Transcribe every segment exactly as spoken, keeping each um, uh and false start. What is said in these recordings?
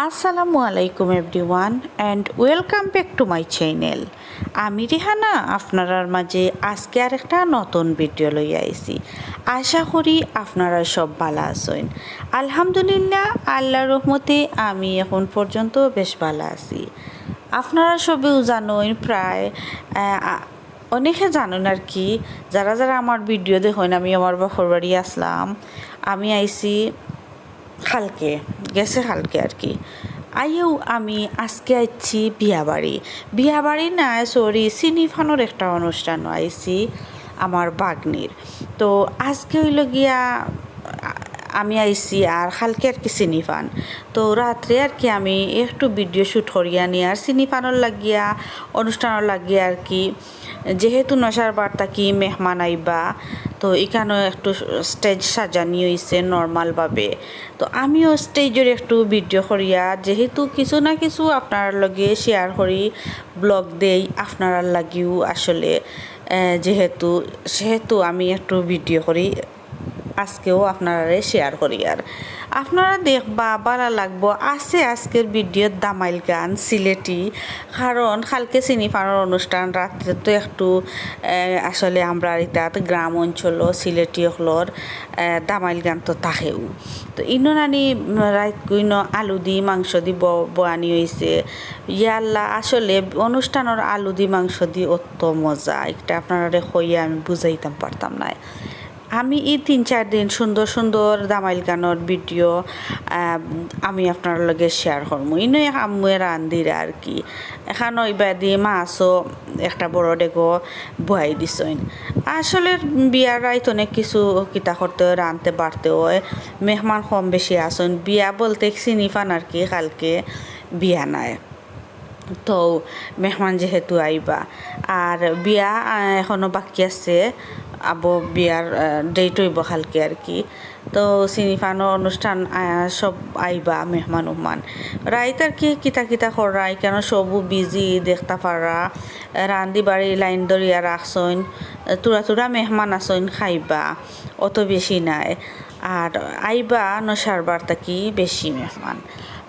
আসসালামু আলাইকুম everyone and welcome back to my channel। আমি রেহানা আপনারার মাঝে আজকে আরেকটা নতুন ভিডিও লইয়া আইছি। আশা করি আপনারা সব ভালা আছইন। আলহামদুলিল্লাহ, আল্লাহর রহমতে আমি এখন পর্যন্ত বেশ ভালা আছি। আপনারা সবেও জানইন প্রায়, আহ, আ-, অনেকে জানইন আর কি, যারা যারা আমার ভিডিও দেখইন, আমি আমার বাপর বাড়ি আছলাম, আমি আইছি কালকে, গেছে কালকে আর কি। আইয়াও আমি আজকে আইছি বিয়া বাড়ি, বিয়া বাড়ি না, সরি, চিনি ফানোর একটা অনুষ্ঠান আইছি আমার ভাগ্নির। তো আজকে অইলো গিয়া, আ-, আমি আইছি আর কালকে আর কি চিনি ফান। তো রাত্রে আর কি আমি একটু ভিডিও শ্যুট করিয়া নি আর চিনি ফানোর লাগিয়া, অনুষ্ঠানর লাগিয়া আর কি। যেহেতু নশার বার থাকি মেহমান আইবা, তো ইখানো একটু স্টেজ সাজানি অইছে নর্মালভাবে। তো আমিও স্টেজর একটু ভিডিও করিয়া, যেহেতু কিছু না কিছু আপনারার লগে শেয়ার করি, ব্লগ দেই আপনারার লাগিও আসলে, আহ, যেহেতু, সেহেতু আমি একটু ভিডিও করি, আজকেও আপনারারে শেয়ার করি। আর আপনারা দেখবা, ভালা লাগবো। আছে আজকের ভিডিওত দামাইল গান সিলেটি, কারণ কালকে চিনি ফানোর অনুষ্ঠান, রাত্রে তো একটু, আহ, আসলে আমরার ইতাত গ্রাম অঞ্চল সিলেটি অকলর, আহ, দামাইল গান তো থাকেউ। তো ইনো নানি রাইত কুইনো আলু দি মাংস দি ব-, বয়ানি অইছে। ইয়াল্লা, আসলে অনুষ্ঠানর আলু দি মাংস দি অত মজা, একটা আপনারারে কইয়া আমি বুঝাইতাম পারতাম নায়। আমি ই তিন চাইর দিন সুন্দর সুন্দর দামাইল গানর ভিডিও, আহ, আমি আপনারার লগে শেয়ার করমু। ইনো এক আম্মুয়ে রান্দিরা আর কি। এখানো ইবাদি মাছও একটা বড় ডেগো বয়াই দিছইন। আসলে বিয়ার রাইত অনেক কিছু কিতা করতে অয়, রানতে বাড়তে অয়, মেহমান কম বেশি আছইন। বিয়া বলতে চিনি ফান আর কি, কালকে বিয়া নায়। তো মেহমান যেহেতু আইবা, আর বিয়া, আহ, এখনো বাকি আছে, আবো বিয়ার, আহ, ডেট অইবো কালকে আর কি। তো চিনি ফানোর অনুষ্ঠান, আহ, সব আইবা মেহমান উহমান। রাইত আর কি কিতা কিতা কররা, ইখানো সবও বিজি দেখতা পাররা। রান্দি বাড়ি লাইন ধরিয়া রাখছইন, থুড়া থুড়া মেহমান আছইন খাইবা, অত বেশি নায়। আর আইবা নশার বার থাকি বেশি মেহমান।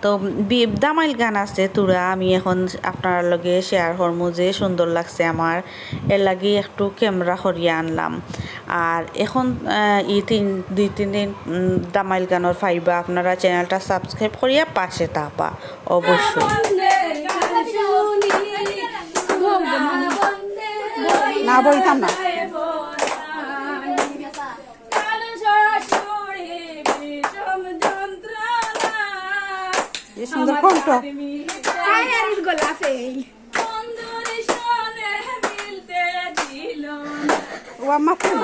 তো বি-, দামাইল গান আছে থুড়া, আমি এখন আপনারার লগে শেয়ার করমু যে সুন্দর লাগছে আমার, এর লাগি একটু ক্যামেরা করিয়া আনলাম। আর এখন, আহ, ই তিন, দুই তিন দিন, উম, দামাইল গানর পাইবা, আপনারা চ্যানেলটা সাবস্ক্রাইব করিয়া পাশে থাকবা অবশ্যই। না, বইতাম না। এই সুন্দর কণ্ঠ। ও আম্মা, কেন?